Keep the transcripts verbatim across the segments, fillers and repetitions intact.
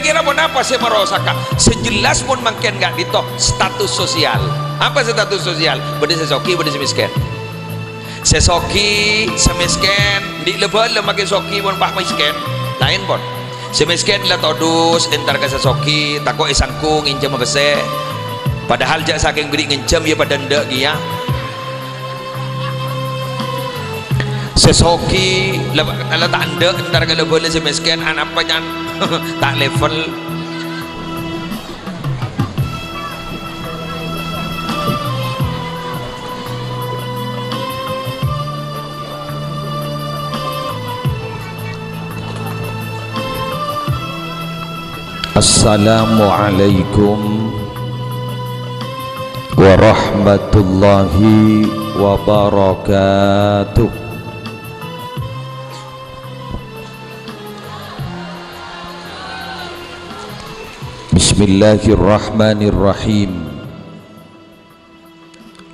Kèra ponapa sè marosaka? Sè jelas mon mangkèn ka'dinto status sosial. Apa status sosial? Bâdâ sè soghi, bâdâ sè mèskèn. Sè soghi, sè mèskèn, andi' la bâlâ makè soghi mon pas mèskèn. Laèn pon. Sè mèskèn la todus, entar ka sè soghi, tako' èsanggu ngènjhâmâ pèssè. Padahal jhâ' sakèng bâri' ngènjhâm, iyâ padâ endâ' kèya. Sè soghi la, la ta' endâ', entar ka la bâlâ sè mèskèn, anapa nyan? Ta' level. Assalamualaikum warahmatullahi wabarakatuh. Bismillahirrahmanirrahim.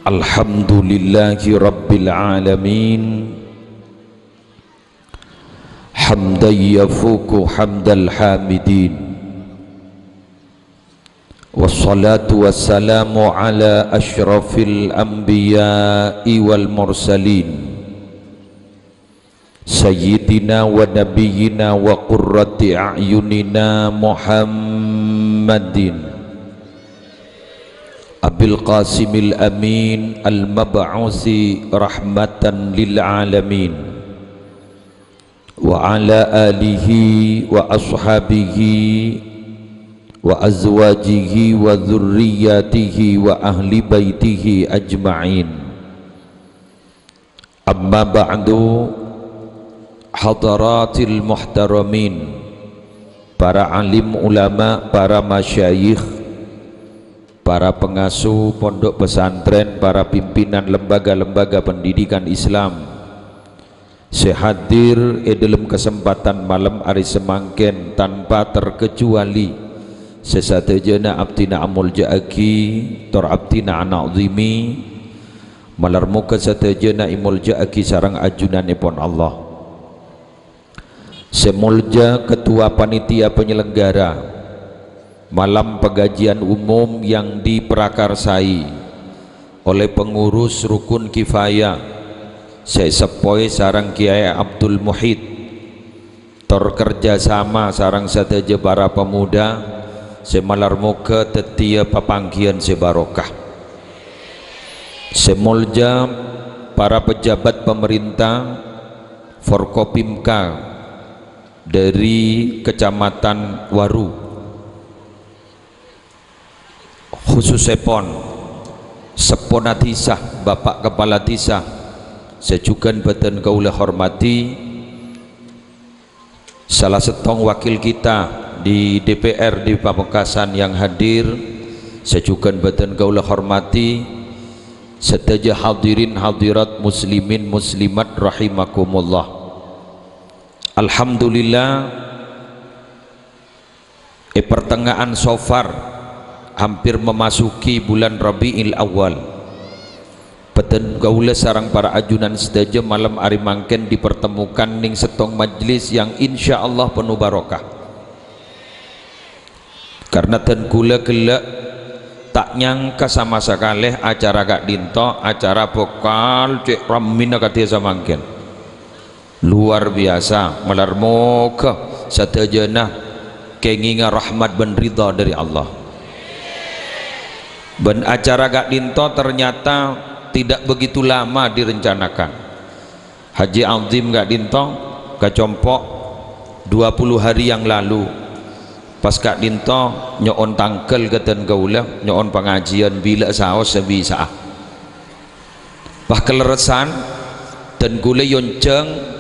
Alhamdulillahi rabbil alamin. Hamdan yafuqu hamdal hamidin. Wassalatu wassalamu ala asyrafil anbiya'i wal mursalin. Sayyidina wa nabiyyina wa qurrati a'yunina Muhammadin Abil Qasimil Amin al-mab'usi rahmatan lil alamin, wa ala alihi wa ashabihi wa azwajihi wa dzurriyyatihi wa ahli baitihi ajma'in. Amma ba'du, hadaratil muhtaramin, para alim ulama, para masyayikh, para pengasuh pondok pesantren, para pimpinan lembaga-lembaga pendidikan Islam sè hadir è dâlem kasempadhân malem arè samangkèn tanpa terkecuali, sè sadhâjâna abdhina amolja'aghi, tor abdhina ana'zimi, Malar moghâ sadhâjâna èmoljâ'aghi sareng ajunanèpon Allah. Sè molja Ketua Panitia Penyelenggara Malam Pengajian Umum yang diprakarsai oleh pengurus Rukun Kifayah sè èseppoè sareng Kiai Abdul Muhid, tor kerja sama sareng sadhâjâ para pemuda sè malar moghâ dhâddhiyâ papangghiyân sè barokah. Sè molja para pejabat pemerintah Forkopimka dari Kecamatan Waru, khususèpon seppona dhisa, Bapak Kepala Dhisa, sè jhughân bâdhân kaulâ hormadhi, sala sèttong wakil kita di D P R di Pamekasan yang hadir, sè jhughân bâdhân kaulâ hormadhi, sadhâjâ hadirin hadirat muslimin muslimat rahimakumullah. Alhamdulillah, è pertengahan Sofar, hampir memasuki bulan Rabiul Awal, bâdhân kaulâ sareng para ajunan sadhâjâ malem arè mangkèn dipertemukan nèng sèttong majlis yang insyaallah penuh barokah. Karena dân kaulâ ghellâ' ta' nyangka sama sakalè acara ka'dinto, acara bhâkal cè' rammèna kadhiyâ samangkèn. Luar biasa, malar moghâ sadhâjâna kèngènga rahmat bân ridha dhâri Allah. Bân acara ka'dinto ternyata tidak begitu lama direncanakan. Haji Azim ka'dinto kacompo' dua puluh hari yang lalu. Pas ka'dinto nyo'on tangghâl ka dân kaulâ, nyo'on pangajiyân bilâ saos sè bisa'a. Pas kalerressan, dân kaulâ èyonjhâng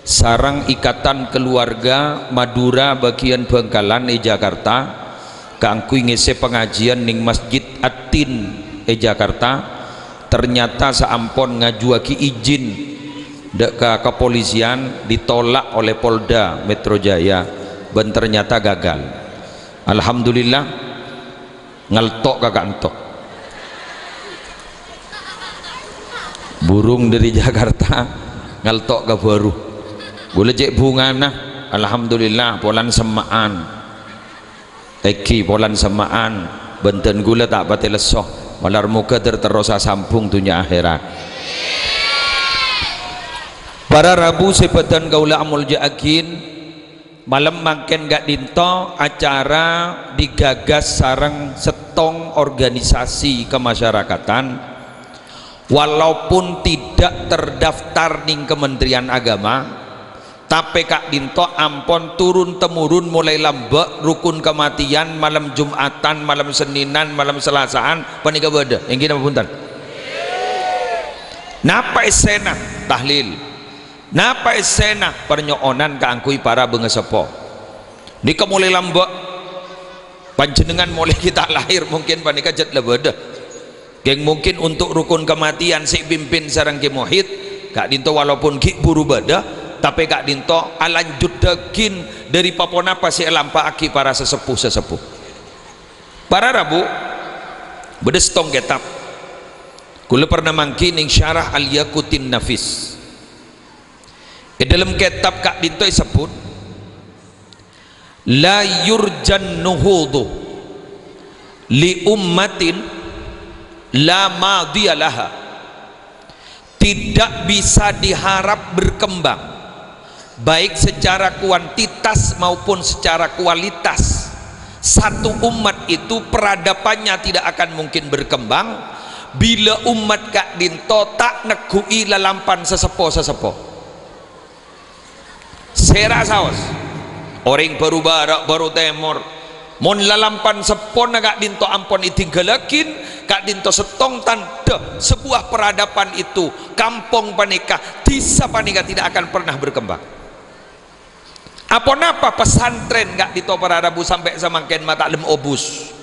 sareng Ikatan Keluarga Madura Bagian Bangkalan è Jakarta kaangghuy ngèssè pangajiyân nèng Masjid At-Tin è Jakarta, ternyata saampon ngajuwâghi ijin dhâ' ka kepolisian ditolak oleh Polda Metro Jaya, bân ternyata gagal. Alhamdulillah, ngalto' ka ka'anto. Burung dhâri Jakarta ngalto' ka Baru. Ghulâ cè' bhungana, alhamdulillah, polana semma'an. Èngghi, polana semma'an, bân dhân kaulâ ta' patè lesso, malar moghâ ter-terrosa sambung dhunnya akhèrat. Para rabu sè bâdhân kaulâ amolja'aghi, malem mangkèn ka'dinto acara digagas sareng sèttong organisasi kemasyarakatan, walaupun tidak terdaftar neng Kementerian Agama, tapè ka'dinto ampon turun-temurun molaè lambâ', rukun kematian malem Jum'atan, malem Sennènan, malem Selasaan, panèka bâdâ. Èngghi napa bhunten? Napa èssèna? Tahlil. Napa èssèna? Parnyo'onan kaangghuy para bângaseppo. Nèka molaè lambâ'. Panjhennengngan molaè ghi' ta' lahèr mungkin panèka jhât la bâdâ. Kèng mungkin untuk rukun kematian sè èpimpin sareng Kè Muhid, ka'dinto walaupun ghi' buru bâdâ, tapè ka'dinto alanjhuttaghi dhâri pa-ponapa sè èlampa'aghi para sesepuh-sesepuh. Para rabu, bâdâ sèttong kètab. Kaulâ pernah mangghi neng Syarah Al-Yaqutin Nafis. È dâlem kètab ka'dinto èsebbhut, "La yurjan nuhudu li ummatin la madhiya laha." Tidak bisa diharap berkembang, baik secara kuantitas maupun secara kualitas. Satu umat itu peradabannya tidak akan mungkin berkembang bila umat ka'dinto ta' negghu'i lalampan saseppo-saseppo. Sèra saos, orèng bâru bârâ', bâru tèmor. Mon lalampan seppona ka'dinto ampon èdhinggâllaghi, ka'dinto sèttong tandhâ sebuah peradaban itu, kampong panèka, dhisa panèka tidak akan pernah berkembang. Aponapa pesantren ka'dinto para rabu sampè' samangkèn ma' ta' lem obus?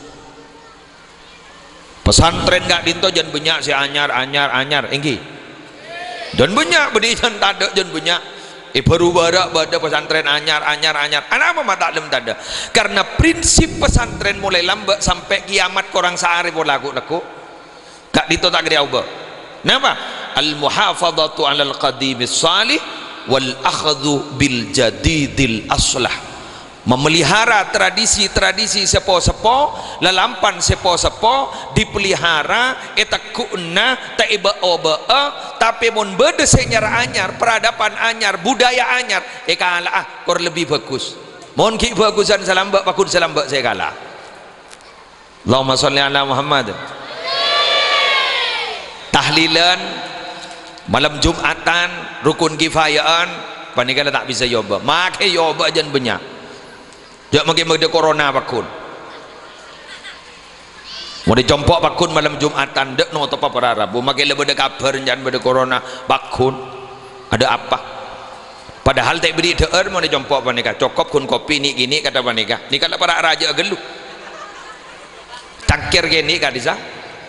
Pesantren ka'dinto jân bânnya' sè anyar, anyar, anyar, èngghi? Jân bânnya', bânnè jân tadâ' jân bânnya'. È bâru bârâ' bâdâ pesantren anyar, anyar, anyar. Anapa ma' ta' lem tadâ'? Karena prinsip pesantren molaè lambâ' sampè' kiamat korang saarè pola ghu'-lagghu'. Ka'dinto ta' kèra aobâ. Napa? Al-muhafadhatu 'alal qadimis shalih wal akhdhu bil jadidil aslah. Memelihara tradisi-tradisi sè po-seppo, lalampan sè po-seppo, dipelihara, ètegghu'âna, ta' èbâ'-obâ'â, tapè mon bâdâ sè nyar-anyar, peradaban anyar, budaya anyar, èkala'a, kor lebbi bhâghus. Mon ghi' bhâghusân sè lambâ', pagghun sè lambâ' sè èkala'a. Allahumma sholli ala Muhammad. Tahlilan, malem Jum'atan, rukun kifayaan, panèka la ta' bisa èobâ. Makè èobâ jân bânnya'. Jhâ' mangkè bâdâ corona pagghun. Mon ècompo' pagghun malem Jum'atan, dâ' notoppa para rabu, makè la bâdâ kabhâr jân bâdâ corona pagghun. Ada apa? Padahal ta' èberri' dhâ'âr mon ècompo' panèka, cokop ghun kopi nè'-kènè' kata panèka. Nèka la para' rajâ'â ghâllu. Cangkèr kènè' ka'dissa',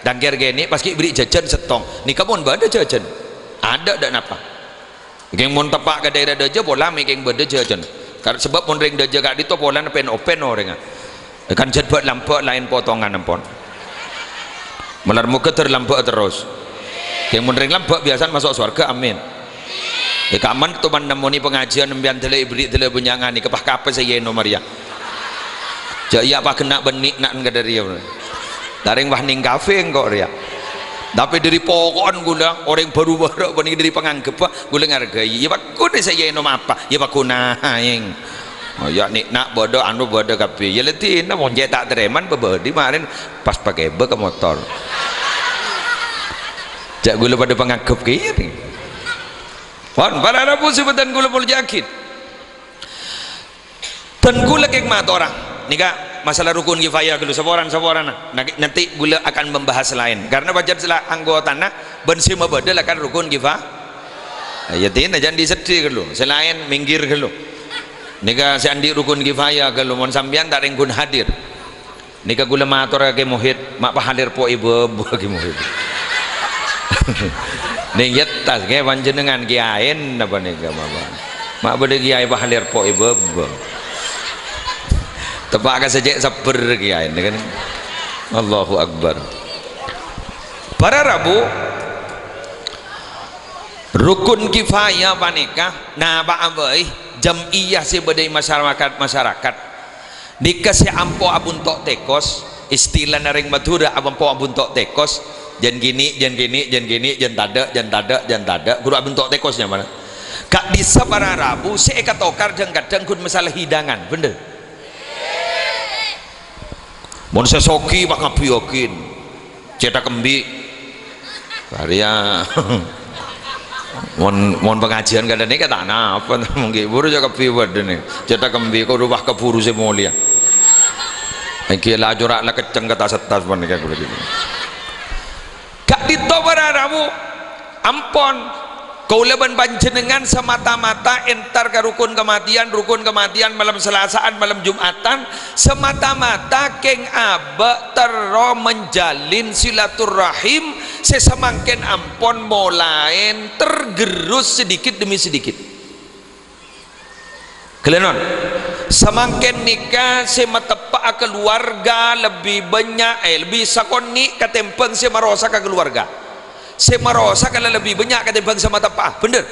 cangkèr kènè' pas ghi' èberri' jhâjhân sèttong. Nèka mon bâdâ jhâjhân. Adâ' dâ' napa. Kèng mon teppa' ka dhaèra dhâjâ pola mè' kèng bâdâ jhâjhân. Kar-, sabâb mon rèng dhâjâ ka'dinto polana pen-open orèngnga. Kan jhât bâ'-lambâ' laèn potongan ampon. Malar moghâ dâr lambâ' terros. Kèng mon rèng lambâ' biyasana maso' sowarghâ, amin. È, ka'man toman nemmonè pangajiyân sampèyan dâlâ èberri' dâlâ bânnya'an nèka pas kapè sè èyènom arèya. Jhâ' iyâ pagenna' bânnè na'en ka dhâriyâ. Tarèng wah nèng kafè engko' rèya. Tapè dhâri poko'en ghulâ, orèng bâru bârâ' panèka dhâri panganggebbhâ, ghulâ ngargai. Iyâ pagghun sè èyènom apa? Iyâ pagghun aèng. Oh, iyâ nè'-nè' bâdâ, anu bâdâ kabbhi. Iyâ la dina mon cè' ta' tarèman bâbâdhi marèn pas pakèbâ ka motor. Jhâ' ghulâ padâ panganggep kèya. Pon, para rabu sè bâdhân ghulâ molja'aghi. Dhân ghulâ kèng matora. Nèka masalah rukun kifayah ghâllu, saporana-saporana. Nanti, nanti ghulâ akan membahas laèn. Karena pajhât sala anggotana bân sè mabâdâ lakar rukun kifa-, Iyâ, dina jhân dhi-seddhi ghâllu. Sè laèn mèngghir ghâllu. Nèka sè andi' rukun kifayah ghâllu, mon sampèyan ta' rèng ghun hadir. Nèka ghulâ mator ka Kè Muhid, ma' pahalèr po' è bâbâ Kè Muhid. Nèng yettas, Kè, panjhennengngan kèyaèna panèka, Bapak. Ma' bâdâ kèyaè pahalèr po' è bâbâ. Teppa' ka sè cè' sabbhâr kèyaèna, kan? Allahu Akbar. Para rabu, rukun kifayah panèka, napa'a bhâi jam'iyah sè bâdâ è masyarakat-masyarakat. Nèka sè ampo abhunto' tèkos, istilana rèng Madhurâ ampo abhunto' tèkos, jân kènè', jân kènè', jân kènè', jân tadâ', jân tadâ', jân tadâ', ghuru abhunto' tèkos nyamana. Ka'dissa para rabu sè èkatokar dhâng-kadhâng ghun masalah hidangan, bhender? Mon sè soghi pas ngabbhiyâghin. Cèthak embi'. Karya. Mon, mon pangajiân kadhâng nèka ta' napa, monggi buru jâ' kabbhi padâ nè. Cèthak embi' kok rubah kaburu sè molèya. Èngghi la jora' la kecceng ka tas-tas panèka ghuru. Ka'dinto para rabu. Ampon. Kaulâ bân panjhennengngan samata-mata entar ka rukun kamatèyan, rukun kamatèyan malem Selasaan, malem Jum'atan, samata-mata kèng abâ' terro menjalin silaturrahim sè samangkèn ampon molaè tergerus sedikit demi sedikit. Ghellâ' non. Samangkèn nèka sè mateppa'a kaluwarga lebbi bânnya', eh, lebbi sakonè' katèmbhâng sè marosaka kaluwarga. Sè marosaka la lebbi bânnya' katèmbhâng sè mateppa'a, bhender?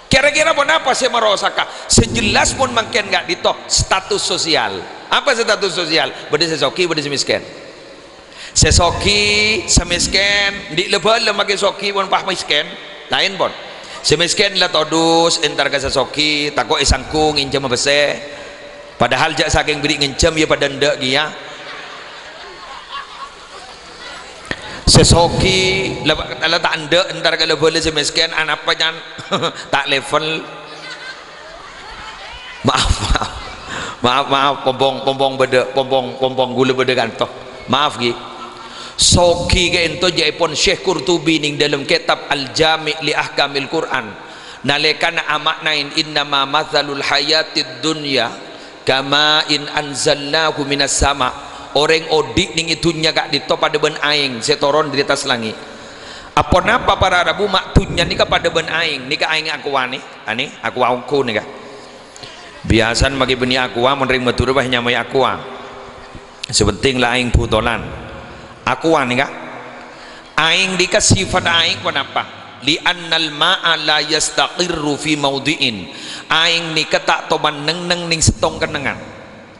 Kira-kira ponapa sè marosaka? Sè jelas mon mangkèn ka'dinto, status sosial. Apa status sosial? Bâdâ sè soghi, bâdâ sè mèskèn. Sè soghi, sè mèskèn, andi' la bâlâ makè soghi mon pas mèskèn? Laèn, pon. Sè mèskèn la todus entar ka sè soghi, tako' èsangko ngènjhâmâ pèssè. Padahal jâ' sakèng bâri' ngènjhâm, iyâ padâ endâ' kèya. Sè soghi la, la ta' endâ' entar ka la bâlâ sè mèskèn, anapa, Can? Ta' level. Maaf, maaf. Maaf, maaf, pompong, pompong bâdâ, pompong, pompong ghulâ bâdâ kanto. Maaf, ghi. Soghi ka'dinto jâ'èpon Syekh Qurtubi nèng dâlem kètab Al-Jami' li Ahkamil Qur'an. Nalèkana ama'naè, "Innama matsalul hayatid dunya kama'in anzalnahu minas sama'." Orèng odi' nèng è dhunnya ka'dinto padâ bân aèng sè toron dâri attas langngè'. Aponapa para rabu ma' dhunnya nèka padâ bân aèng? Nèka aèng aqua nè, anè, aqua ongghu nèka. Biyasana makè bânnè aqua, mon rèng Madhurâ pas nyamaè aqua. Sè pentèng la aèng butolan. Aqua nèka. Aèng nèka sifat aèng ponapa? "Li'annal ma'a la yastaqirru fi maudhi'in." Aèng nèka ta' toman neng-neng nèng sèttong kennengngan.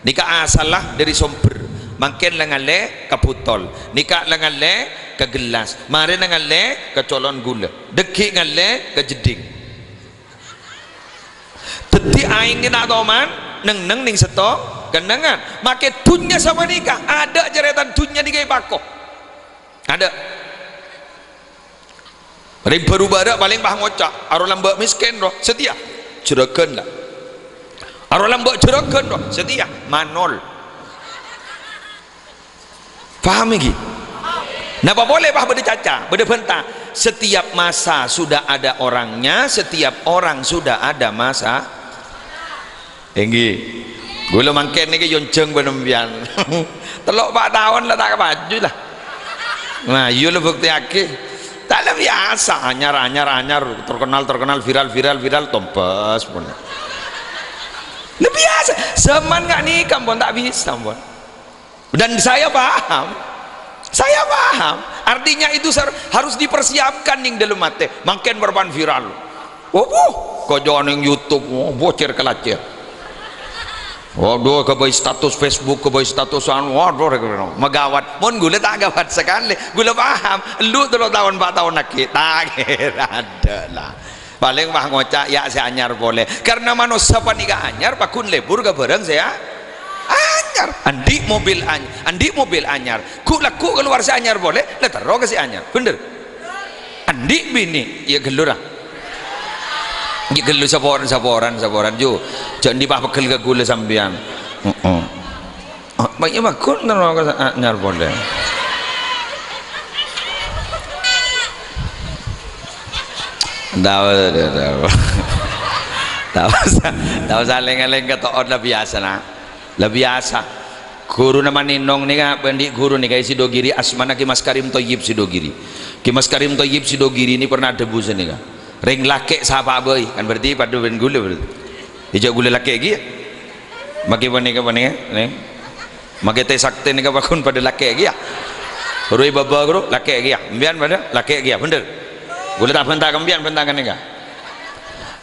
Nèka asalla dâri sombher. Mangkèn la ngallè ka butol. Nèka la ngallè ka gellas. Marèna ngallè ka colon ghulâ. Dâgghi' ngallè ka jeddhing. Dhâddhi aèng nèka ta' toman neng-neng nèng sèttong kennengngan. Makè dhunnya sapanèka, adâ' carètana dhunnya nèka èpako. Adâ'. Rèng bhuru bârâ' palèng pas ngoca', "Aro lambâ' mèskèn, ro, satèya jhurâghân, la. Aro lambâ' jhurâghân, ro, satèya manol." Paham, èngghi? Napa polè, pas bâdâ caca, bâdâ bhânta. Setiap masa sudah ada orangnya, setiap orang sudah ada masa. Èngghi. Ghulâ mangkèn nèka èyonjhâng bân sampèyan. Tello' pa' taon la ta' kapaju, la. Nah, iyâ la buktèyaghi. Ta' la biyasa, anyar, anyar, anyar, terkenal, terkenal, viral, viral, viral, tombâs pon. La biyasa, zaman nga' nèka pon ta' bisa, pon. Dan saya paham. Saya paham. Artinya itu sar-, harus dipersiapkan nèng dâlem atè. Mangkèn bârâmpan viral. Opo? Kajâ' nèng YouTube, oh, bocèr kalacèr. Waduh, ghâbây status Facebook, ghâbây status anu, waduh, rèk-, rèk-, magawat. Mon ghulâ ta' gawat sakalè, ghulâ paham. Elu tello' taon, pa' taon aghi', ta' kèra adâ', la. Palèng pas ngoca', "Ya' sè anyar polè." Karna manossa panèka anyar, pagghun lebur ka bhârâng sè a-, anyar. Andi' mobil any-, andi' mobil anyar, ghu'-lagghu' kalowar sè anyar polè, la terro ka sè anyar. Bhender? Andi' binè, iyâ ghâllu, ra. Iyâ ghâllu, saporan, saporan, saporan, ju. Jhâ' andi' pas pegghel ka ghulâ sampèyan. Heeh. Ah, bâ' iyâ bâghus terro ka sa-, anyar polè. Tao, tao, tao. Tao sa-, tao salèng-alèng kato'on la biyasa, na. La biyasa. Ghuruna Maninong nèka, bâ' andi' ghuru nèka è Sidogiri, asmana Kè Mas Karim Thoyib Sidogiri. Kè Mas Karim Thoyib Sidogiri nè pernah adhâbu sanèka. Rèng lakè' sapa bhâi, kan berarti padâ bân ghulâ berarti. Iyâ jhâ' ghulâ lakè' ghi, yâ. Makè panèka, panèka, nè. Makè tè saktè nèka pagghun padâ lakè' ghi, yâ. Rowa bâbâ ghuru, lakè' ghi, yâ. Sampèyan padâ lakè' ghi, yâ. Bhender. Ghulâ ta' bhânta ka sampèyan bhânta ka nèka.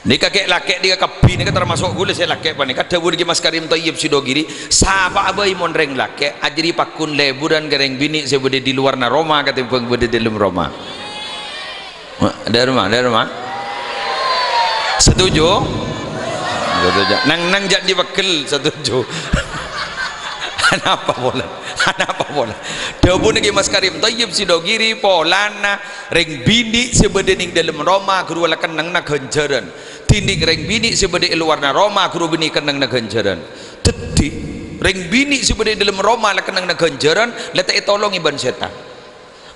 Nèka kè'-lakè' nèka kabbhi nèka tamaso' ghulâ sè lakè' panèka. Dhâbuna Kè Mas Karim Thayyib Sidogiri, sapa'a bhâi mon rèng lakè' ajâriyâ pagghun lèburan ka rèng binè' sè bâdâ è luwarra roma katèmbhâng bâdâ è dâlem roma. Dâ' roma, dâ' roma. Setuju? Setuju. Nang-nang jhâ' dipegghel, setuju. Anapa polè? Anapa polè? Dhâbuna Kè Mas Karim Thayyib Sidogiri, polana rèng binè' sè bâdâ nèng dâlem roma ghâruwa la kennengnganna ghânjhârân. Dhinèng rèng binè' sè bâdâ è lowarra roma ghâruwa bânnè kennengnganna ghânjhârân. Dhâddhi, rèng binè' sè bâdâ è dâlem roma la kennengnganna ghânjhârân, la ta' ètolongè bân sètan.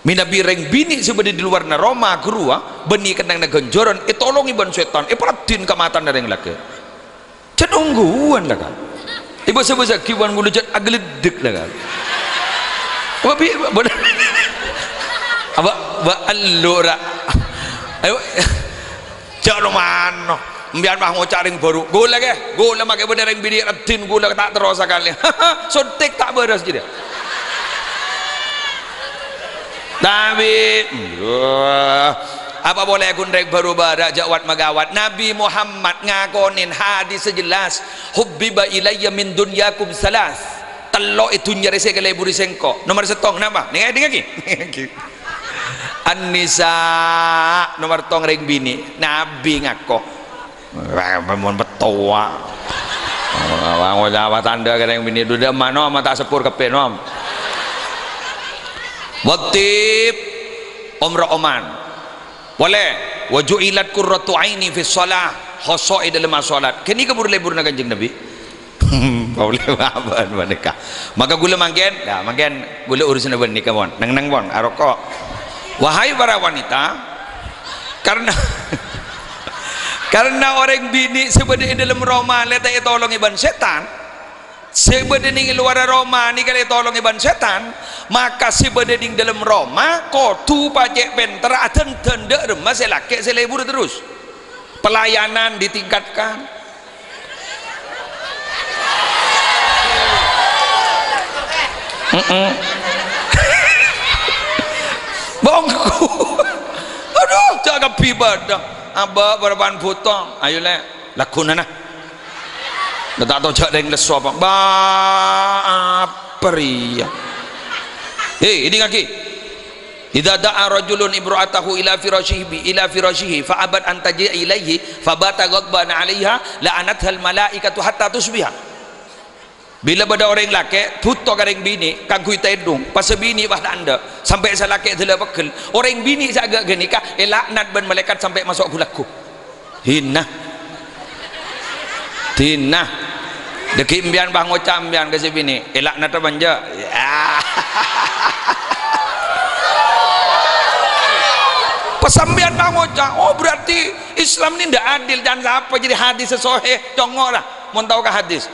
Manabi rèng binè' sè bâdâ è lowarra roma ghâruwa bânnè kennengnganna ghânjhârân, ètolongè bân sètan, èparaddhin ka matana rèng lakè'. Jhât ongghuwân la, Ka'. Èbâsa-bâsaghi bân ghulâ jhât aghâlèddhek la, Ka'. Wa bi-, bân-, aba, ba, ellu ra. Ayo. Jhâ' lo-mano. Empèyan pas ngoca' rèng bhâru. Ghulâ, Kè. Ghulâ makè bâdâ rèng binè' raddhin, ghulâ ta' terro sakalè. Sontèk ta' bârâs jârèya. Tapè, wah, apa polè ghun rèng bhâru bârâ' jhâ' wat-maghâwat. Nabi Muhammad ngakonè hadis sè jelas, "Hubbiba ilayya min dunyakum salas." Tello' è dhunnya rèya sè èkalèburè sèngko'. Nomer sèttong, napa? Nèng-, èdingngaghi. An-nisa, nomer sèttong rèng binè'. Nabi ngako. Wah, mon pettowa. Wah, wah, wah, tandhâ ka rèng binè' dhu dâ' mano, mata sepur keppè, nom. Wattib, omro oman. Polè, "Wa ju'ilat qurratu aini fis shalah," khoso' è dâlemma sholat. Ghânèka bhur-lèburrâ Kanjeng Nabi. Polè bân panèka. Maka ghulâ mangkèn, ya, mangkèn ghulâ urusanna bân nèka, pon. Neng-neng, pon, aroko'. Wahai para wanita, karena, karena orèng binè' sè bâdâ è dâlem roma la ta' ètolongè bân sètan, sè bâdâ nèng lowarra roma nèka la ètolongè bân sètan, maka sè bâdâ nèng dâlem roma kodhu pacè' pènter adhândhân dâ' remma sè lakè' sè lèbur terros. Pelayanan ditingkatkan. Mm-mm. Bongko. Aduh, jhâ' kabbhi bâdâ. Abâ' bârâmpan bhuto. Ayo, Lè'. Laghuna, nah. Lè' ta' tao jhâ' rèng lesso apa. Ba-, apa rèya? He, èdingngaghi. "Idza da'a rajulun imra'atahu ila firasyihi bi-, ila firasyihi fa abat an taji'a ilaihi fa bata ghadbana 'alaiha la'anathal malaikatu hatta tusbiha." Bilâ bâdâ orèng lakè' bhuto ka rèng binè' kaangghuy tèdung, pas sè binè' pas ta' endâ', sampè' sè lakè' dâlâ pegghel, orèng binè' sè aghâ' ghânèka èlaknat bân malaèkat sampè' maso' ghu-lagghu. Dina. Dina. Dâgghi' empèyan pas ngoca' empèyan ka sè binè', "Èlaknat apa enjâ'?" Ya. Pas sampèyan pas ngoca', "Oh, berarti Islam ini ndak adil, can sapa jadi hadis sè sohè, congo' ra, mon tao ka hadis."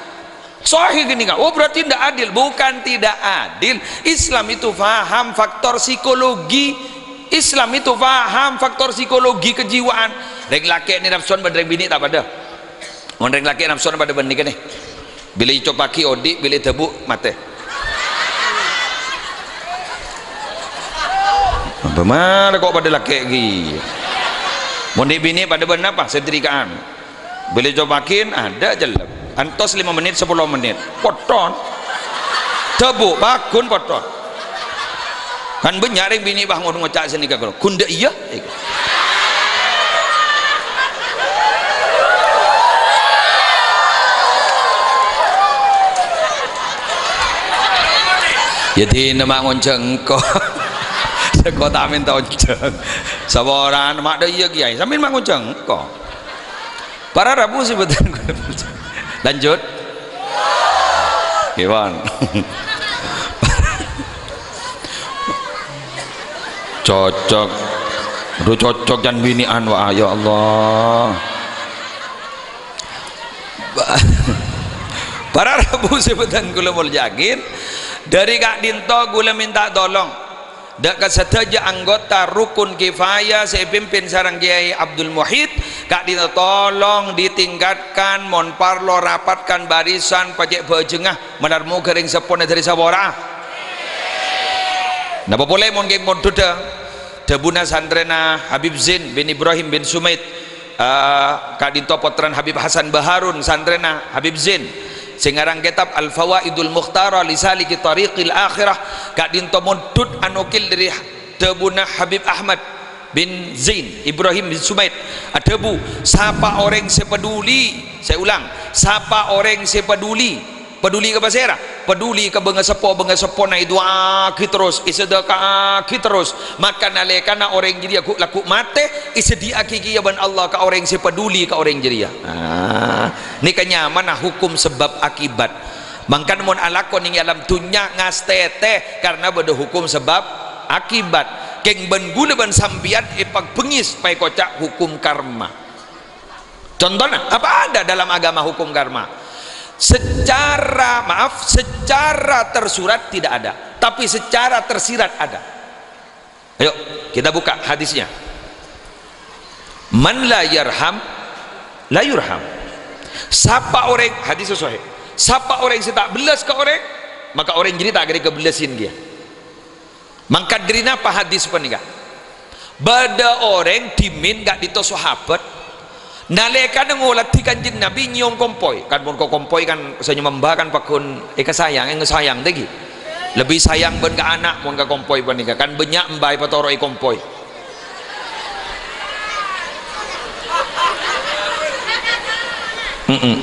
Sahih gini, Kak. Oh, berarti tidak adil. Bukan tidak adil. Islam itu paham faktor psikologi. Islam itu paham faktor psikologi kejiwaan. Rèng lakè' nè napsowan bân rèng binè' ta' padâ. Mon rèng lakè' napsowan padâ bân nèka nè. Bilâ ècopaghi odi', bilâ èdhâbu' matè. Apa mara kok padâ lakè' ghi? Mon dhi' binè' padâ bân napa? Setrika'an. Bilâ ècopaghi, adâ' cellep. Antos lima menit, sepuluh menit. Potton. Dhâbu', paggun potton. Kan bânnya' rèng binè' bâ' ngon-, ngoca' sanèka, "Ghun dâ' iyâ?" Yâ, dina ma' ngonjhâng engko'. Sengko' ta' mènta onjhâng. Saporana, "Ma' dâ' iyâ, Kèyaè?" Sampèyan ma' ngonjhâng engko'. Para rabu sè bhâdhân kaulâ. Lanjut. Ghi, pon. Cocok. Aduh, cocok can binè'an, wah, ya Allah. Para rabu sè bhâdhân kaulâ molja'aghi, dâri ka'dinto kaulâ mènta tolong. Dâ' ka sadhâjâ anggota rukun kifayah sè èpimpin sareng Kèyaè Abdul Muhid, ka'dinto tolong ditingkatkan, mon parlo rapatkan barisan pajhât bhâjhengnga, malar moghâ rèng seppona dâri saporana. Napa polè mon ghi' mondhudhâ, dhâbuna santrèna Habib Zain bin Ibrahim bin Sumaid, Eh, ka'dhinto pottrana Habib Hasan Baharun, santrèna Habib Zain, sè ngarang kètab Al-Fawaidul Mukhtarah li Saliki Thariqil Akhirah, ka'dhinto mondhut anukil dhâri dhâbuna Habib Ahmad bin Zain, Ibrahim bin Sumaid, adhâbu, "Sapa orèng sè paduli," saya ulang, "sapa orèng sè paduli," Paduli ka pasèra? Paduli ka bângaseppo, bângaseppona èdu'aaghi terros, èsadhâkaaghi terros. Maka nalèkana orèng jârèya ghu'-, lagghu' matè, èsadhiyâaghi kèya bân Allah ka orèng sè paduli ka orèng jârèya. Ah, nèka nyamana hukum sebab akibat. Mangkana mon alako nèng è alam dhunnya ngastètè karna bâdâ hukum sebab akibat. Kèng bân ghulâ bân sampèyan èpagbengngis paèkoca' hukum karma. Contohnya, apa ada dalam agama hukum karma? Secara, maaf, secara tersurat tidak ada, tapi secara tersirat ada. Ayo, kita buka hadisnya. "Man la yarham, la yurham." Sapa orèng, hadis sahih. Sapa orèng sè ta' bellas ka orèng, maka orèng jârèya ta' kèra èkabellasi kèya. Mangkat dhâri napa hadis panèka? Bâdâ orèng dhimèn ka'dhinto sahabat, nalèkana ngoladhi Kanjeng Nabi nyèyom kompoy. Kan mon ka kompoy kan sè nyembah kan pagghun èkasayang, èngasayang tèghi. Lebbi sayang bân ka ana' mon ka kompoy panèka. Kan bânnya' emba èpatoro'è kompoy. Mm-mm.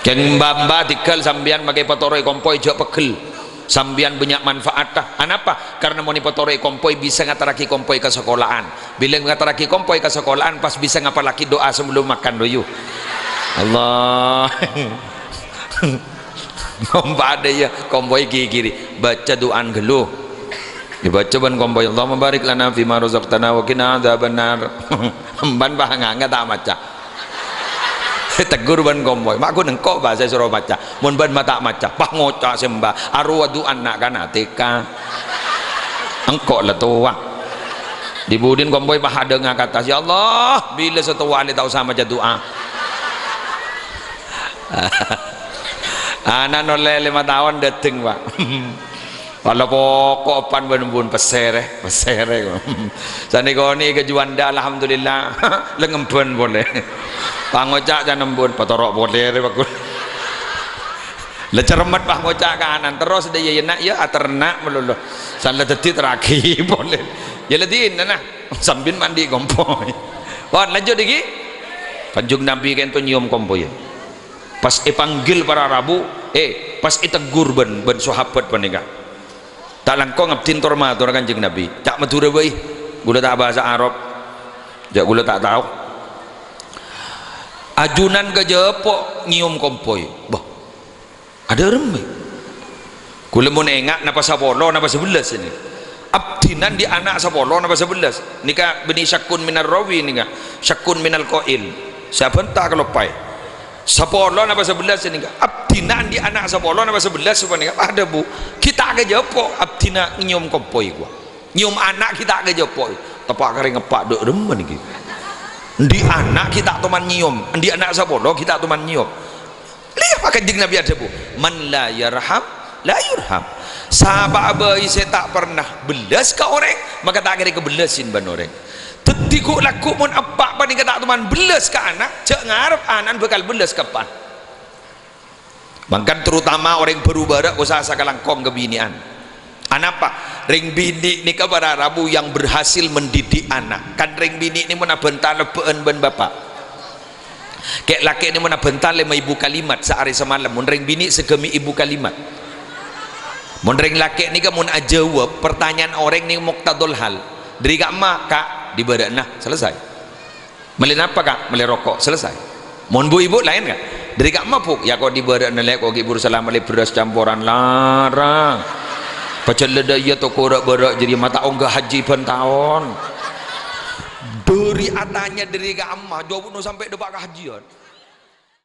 Kèng emba-emba dhigghâl sampèyan makè patoro'è kompoy jhâ' pegghel. Sampèyan bânnya' manfaatta. Anapa? Karna mon èpatoro'è kompoy bisa ngatarraghi kompoy ka sakola'an. Bilâ ngatarraghi kompoy ka sakola'an pas bisa ngapallaghi du'a sabellum makan, loyu. Allah. Mompa'adhâ iyâ, kompoy ghighiri. Baca du'an ghâllu. Èbâca bân kompoy, "Allahumma barik lana fima razaqtana wa qina adzabannar." Emban pas nganga ta' maca. Teggur bân kompoy, "Ma' ghun engko' bâ sè soro maca. Mon bân ma' ta' maca, pas ngoca' sè emba, arowa du'an na' kana tèka." Engko' la towa. Dhi-budhina kompoy pas adhângnga ka attas, "Ya Allah, bilâ sè towa lè ta' osa maca du'a." Ana' nollè lèma taon dâteng, Pak. Pala poko' pan bân embun pèssè rè, pèssè rè. Sanèka onè' ka Juanda, alhamdulillah. La ngemban polè. Pangoca' can embun, patoro' polè rè, Pak. La cermet pangoca' ka ana', terros dâ' iyâ, "Na', yâ, aterna' malolo." San la dhâddhi terraghi polè. Yâ la dinah, nah. Sambi mandi kompoy. Pon, lanjut iki. Kanjeng Nabi kento nyèyom kompoy. Pas èpanggil para rabu, eh, pas èteggur bân, bân sahabat panèka. Ta' langkong abdhina tor-mator Kanjeng Nabi. Ca' Madhurâ bhâi. Ghulâ ta' bhâsa Arab. Jhâ' ghulâ ta' tao. Ajunan ka jhâpo' nyèyom kompoy. Bâh. Adâ' remma. Ghulâ mon enga' napa sapolo napa sabellâs ini. Abdhina andi' ana' sapolo napa sabellâs. Nèka bânnè syakkun minar rawi nèka. Syakkun minal qail. Sè abhânta kaloppaè. Sapolo napa sabellâs nèka. Abdhina andi' ana' sapolo napa sabellâs sapanèka. Adhâbu, "Ghi' ta' ka jhâpo' abdhina nyèyom kompoy, kowa. Nyèyom ana' ghi' ta' ka jhâpo'." Teppa' karè ngeppa' dâ' remma nèka. Andi' ana' ghi' ta' toman nyèyom. Andi' ana' sapolo ghi' ta' toman nyèyom. Lèa Kanjeng Nabi adhâbu, "Man la yarham, la yurham." Sapa'a bhâi sè ta' pernah bellas ka orèng, maka ta' kèra èkabellasi bân orèng. Dhâddhi ghu'-, lagghu' mon eppa' panèka ta' toman bellas ka ana', jhâ' ngarep ana'na bhâkal bellas ka eppa'na. Mangkana terutama orèng bhuru bârâ' usaha sakalangkong kabinè'an. Anapa? Rèng binè' nèka para rabu yang berhasil mendidik anak. Kan rèng binè' nè mon abhânta lebbâ'ân bân bapa'. Kè'-lakè' nè mon abhânta lèma èbu kalimat saarè samalem, mon rèng binè' sagâmè' èbu kalimat. Mon rèng lakè' nèka mon ajâwâb pertanyaan orèng nè muqtadhal hal. Dhâri ka'emma, "Ka', dhi bârâ'na," selesai. "Mellè napa, Ka'?" "Mellè roko'," selesai. Mon bu-ibu laèn, Ka'. Dhâri ka'emma, Bu'? "Ya, ko' dhi bârâ'na, Lè', ko' ghi' buru sala mellè bherrâs camporan larang. Pajhâlâ dâ' iyâ toko râ'-bârâ' jârèya ma' ta' ongghâ hajji bân taon." Dhâri atanya dhâri ka'emma, jhâ' bu' no sampè' dâpa' kahajjiyân.